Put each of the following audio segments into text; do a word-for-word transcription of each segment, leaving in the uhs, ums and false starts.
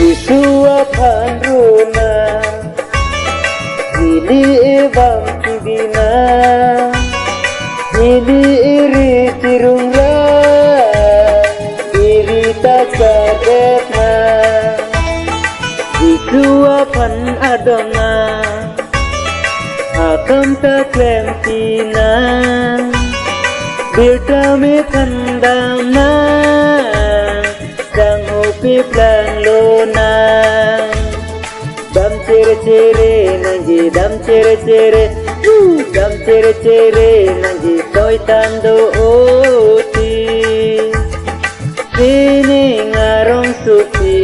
Jisu aphan runa, ili evam chingdina, ili eri chirungra, eri ta chadetna. Jisu aphan adonga, akam ta klempina, birta me thandamna, sangho piplang lona. Dam chere chere nangji, dam chere chere, uh, dam chere chere nangji, soitan do oti. Sining arong suki,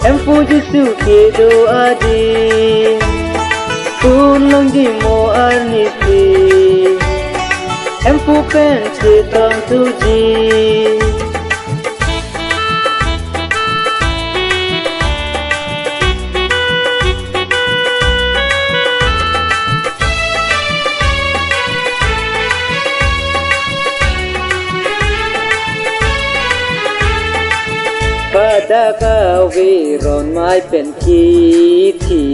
Hemphu Jisu kedo adim, sun longji mo arnisi, Hemphu pen chetong thuji. Hadak ave ron mai pen kithi,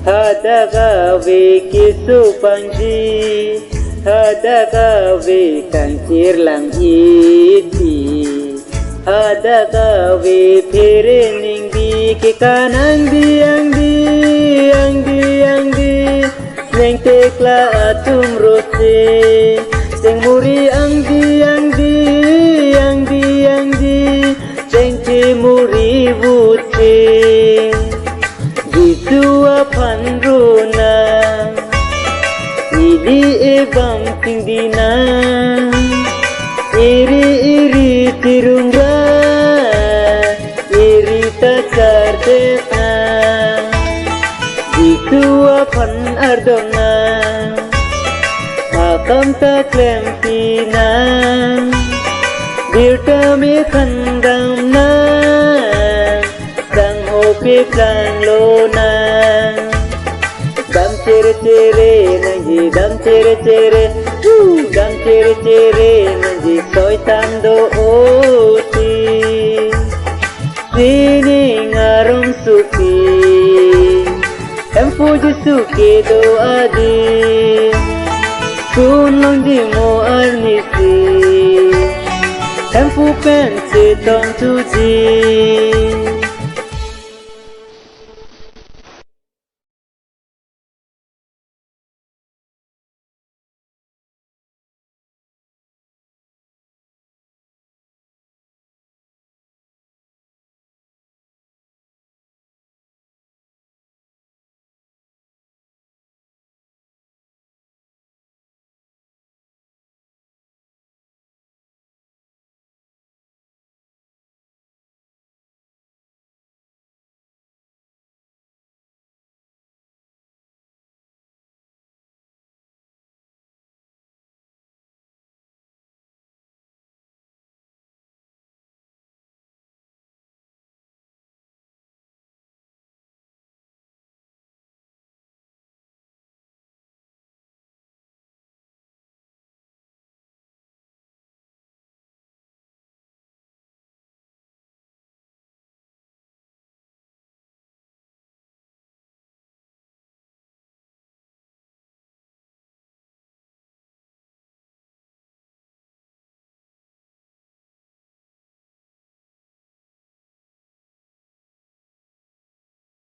hadak ave keso pangji, hadak ave kangchir lang iti, hadak ave phere ningbi ke kanang di angdi, angdi, angdi. Neng tekla atum rose, seng muri angdi, angdi, angdi, angdi, seng chimuri vutse. Jisu aphan runa, ili evam chingdina, eri eri chirungra, eri ta chadetna. Jisu aphan adonga, akam ta klempina, birta me thandamna, sangho piplang lona. Dam chere chere nangji, dam chere chere, uh, dam chere chere nangji, soitan do oti. Sining arong suki, Hemphu Jisu kedo adim, sun longji mo arnisi, Hemphu pen chetong thuji.